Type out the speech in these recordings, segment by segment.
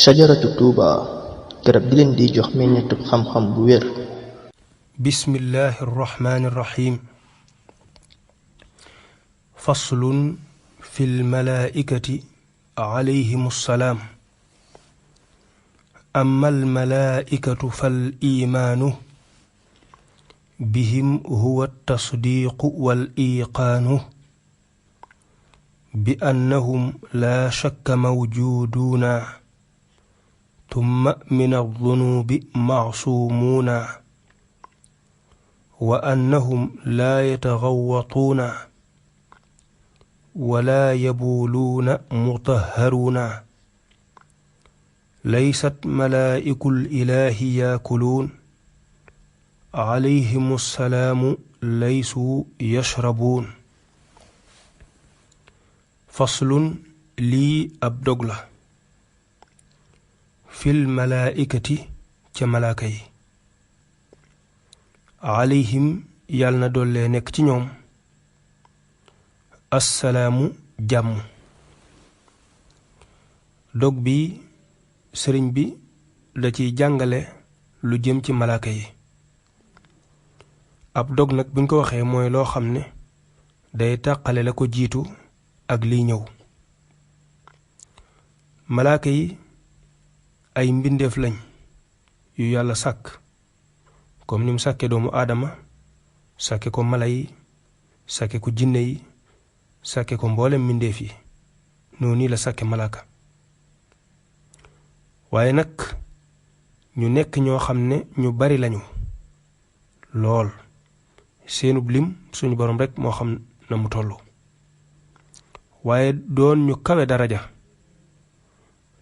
shajaratu tuuba garab gi leen di jox meññeetub xam-xam bu wér. bismillahi rrahmani rrahim. faslun fi lmalaikati alayhim salaam. amma almalaikatu fal imaanu bihim huwa tasdiiqu wal iqaanu bi annahum laa shakka mawjuuduuna tumma min addunuubi macsuumuuna wa annahum laa yataxawwatuuna wala yabuuluuna mutahharuuna laysat malaa'iku ilaahi yaakuluun alayhimu salaamu laysuu yashrabuun. faslun lii ab dog la fil malaa'ikati ca malaaka yi alayhim yàlla na doole nekk ci ñoom assalaamu jàmm. dog bi sëriñ bi da ciy jàngale lu jëm ci malaaka yi. ab dog nag buñ ko waxee mooy loo xam ne day tàqale la ko jiitu ak liy ñëw. malaaka yi ay mbindeef lañ yu yàlla sàkk comme ni mu sàkke doomu aadama sàkke ko mala yi sàkke ko jinne yi sàkke ko mboolem mbindeef yi noonu la sàkke malaaka. waaye nag ñu nekk ñoo xam ne ñu bari lañu lool seenub lim suñu boroom rekk moo xam na mu tollu. waaye doon ñu kawe daraja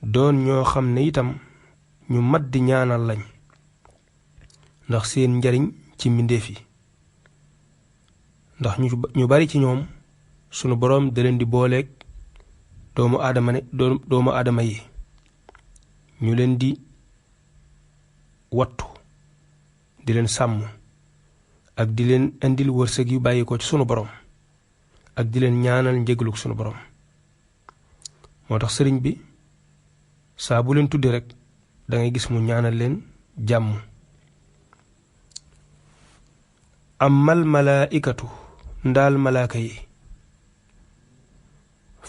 doon ñoo xam ne itam ñu mat di ñaanal lañ ndax seen njariñ ci mbindeef yi. ndax ñu bari ci ñoom sunu boroom da leen di booleeg doomu aadama yi ñu leen di wattu di leen sàmm ak di leen indil wërsëg yu bàyyi ko ci sunu boroom ak di leen ñaanal njéggaluk sunu boroom. moo tax sëriñ bi saa bu leen tuddi rekk dangay gis mu ñaanal leen jàmm. amal malaaikatu ndaal malaaka yi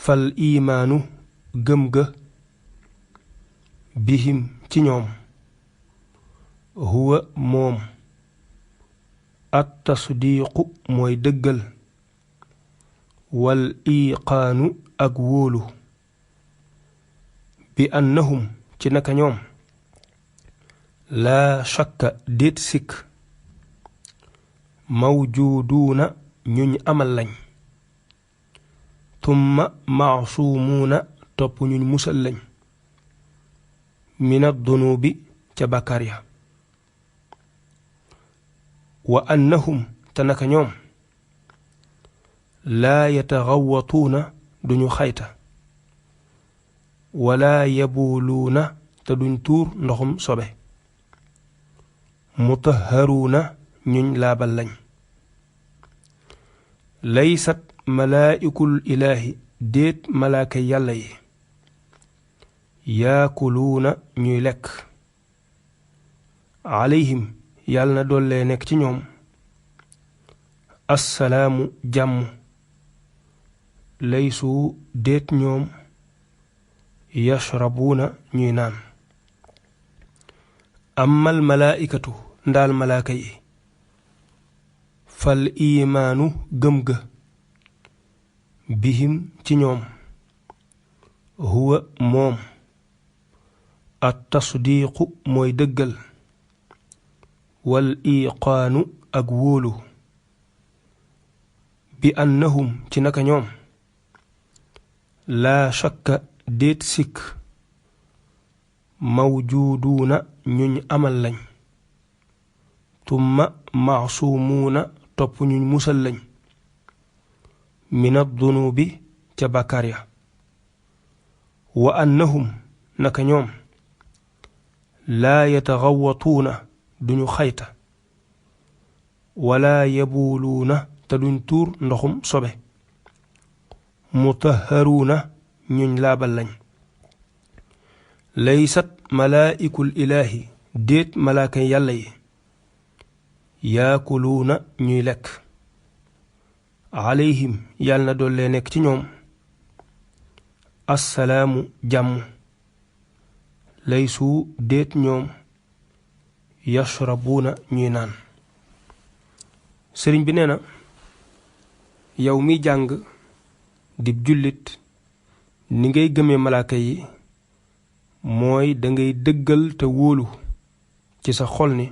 fal imaanu gëm ga bihim ci ñoom huwa moom at tasdiiqu mooy dëggal wal iqaanu ak wóolu bi annahum ci naka ñoom laa shakka déet sikk mawjuuduuna ñuñ amal lañ tumma maasuumuuna topp ñuñ musal lañ mina dunuubi ca bàkkaar ya wa annahum te naka ñoom laa yataxawwatuuna duñu xayta wala yabuuluuna te duñ tuur ndoxum sobe mutahharuuna ñuñ laabal lañ laysat malaa'ikul ilaahi déet malaaka yàlla yi yaakuluuna ñuy lekk alayhim yàlla na doole nekk ci ñoom assalaamu jàmm laysu déet ñoom yashrabuuna ñuy naan. amal malaaikatu ndaal malaaka yi fal imaanu gëm ga bihim ci ñoom huwa moom at tasdiiqu mooy dëggal wal iqaanu ak wóolu bi annahum ci naka ñoom laa shakka déet sikk mawjuuduuna ñuñ amal lañ tumma maasuumuuna topp ñuñ musal lañ mina dunuubi ca bàkkaar ya wa annahum naka ñoom laa yataxawwatuuna duñu xayta wala yabuuluuna te duñ tuur ndoxum sobe mutahharuuna ñuñ laabal lañ laysat malaa'ikul ilaahi déet malaaka yàlla yi yaakuluuna ñuy lekk alayhim yàlla na doole nekk ci ñoom assalaamu jàmm laysu déet ñoom yashrabuuna ñuy naan sëriñ bi nee na yow mi jàng dib jullit ni ngay gëmee malaaka yi mooy dangay dëggal te wóolu ci sa xol ni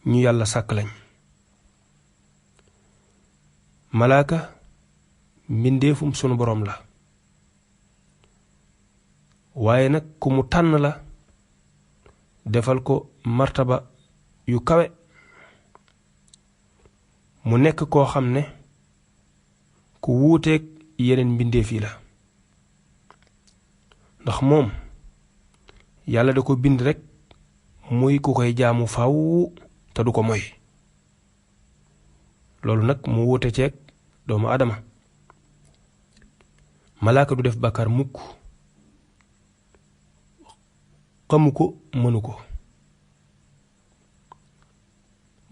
ñu yàlla sàkk lañ malaaka mbindeefum sunu boroom la waaye nag ku mu tànn la defal ko martaba yu kawe mu nekk koo xam ne ku wuuteeg yeneen mbindeef yi la ndax moom yàlla da ko bind rekk muy ku koy jaamu faw te du ko moy loolu nag mu wuute ceeg doomu aadama malaaka du def bàkkaar mukk xamu ko mënu ko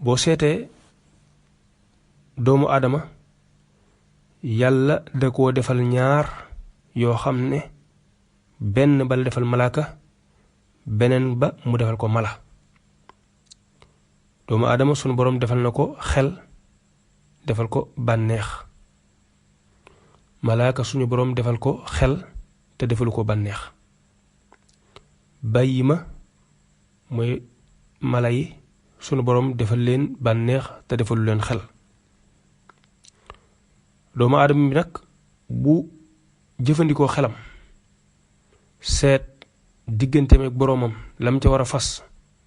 boo seetee doomu aadama yàlla da koo defal ñaar yoo xam ne benn ba la defal malaaka beneen ba mu defal ko mala doomu aadama sunu boroom defal na ko xel defal ko bànneex malaaka suñu boroom defal ko xel te defalu ko bànneex bàyyi ma mooy mala yi sunu boroom defal leen bànneex te defalu leen xel doomu aadama bi nag bu jëfandikoo xelam seet digganteem ak boroomam lam ca war a fas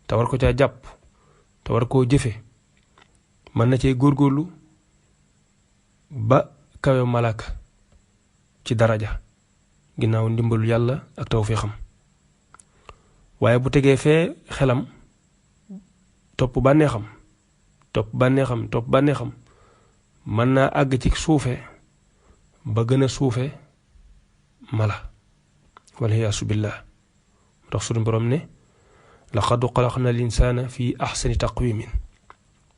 te war ko caa jàpp te war koo jëfe mën na cee góorgóorlu ba kawe malaaka ci daraja ginnaaw ndimbalu yàlla ak tawfiixam waaye bu tegee fee xelam topp bànneexam mën naa àgg ci suufe ba gën a suufe mala waliyaasu billah ndax suñu boroom ne laqad xalaqna al insaana fi axsani taqwimin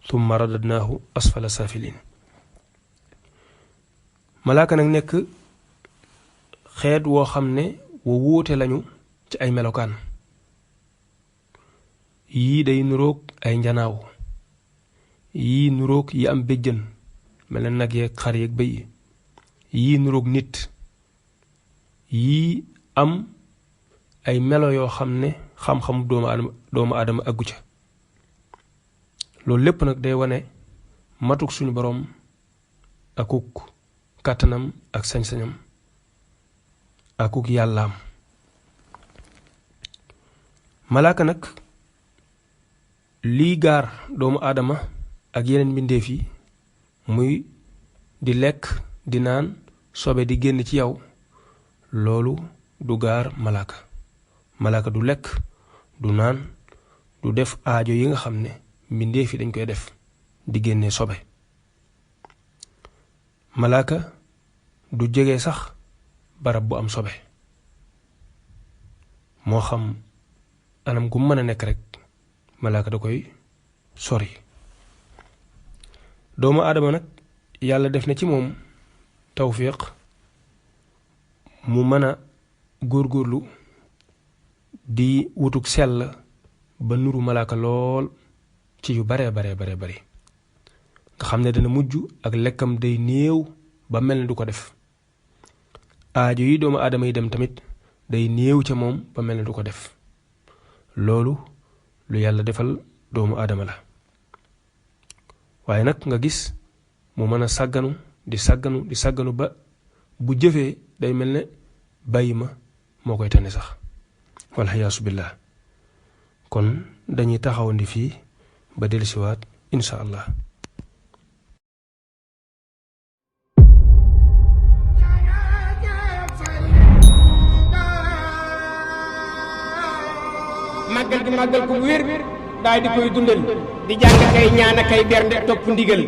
thumma radadnaahu asfala saafiliin malaaka nag nekk xeet woo xam ne wa wuute lañu ci ay melokaan yii day nuroog ay njanaaw yii nuroog yi am béjjën mel na nag yeeg xar yeeg bëy yii nuroog nit yii am ay melo yoo xam ne xam-xam doomu aadama àggu ca loolu lépp nag day wane matuk suñu boroom akuk kàttanam ak sañ-sañam akuk yàllaam malaaka nag lii gaar doomu aadama ak yeneen mbindeef yi muy di lekk di naan sobe di génn ci yow loolu du gaar malaaka du lekk du naan du def aajo yi nga xam ne mbindeef yi dañ koy def di génne sobe malaaka du jege sax barab bu am sobe moo xam anam gu mën a nekk rek malaaka da koy sori doomu aadama nag yàlla def na ci moom tawfiq mu mën a góorgóorlu di wutuk sell ba nuru malaaka lool ci yu bare nga xam ne dana mujj ak lekkam day néew ba mel ne du ko def aajo yi doomu aadama yi dem tamit day néew ca moom ba mel ne du ko def loolu lu yàlla defal doomu aadama la waaye nag nga gis mu mën a di sàgganu ba bu jëfee day mel ne bàyyi ma moo koy tane sax walxiyaasu billah kon dañuy taxawandi fii ba dellusiwaat insha allah màggal gi màggal ko wér daal di koy dundal di jàng kay ñaan kay bernde topp ndigal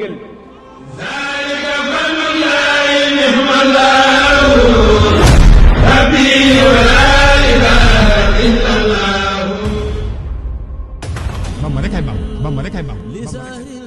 zalika fadlullahi ni'mallahu rabbi wa la ilaha Bamba rek ay Bamba Bamba rek ay Bamba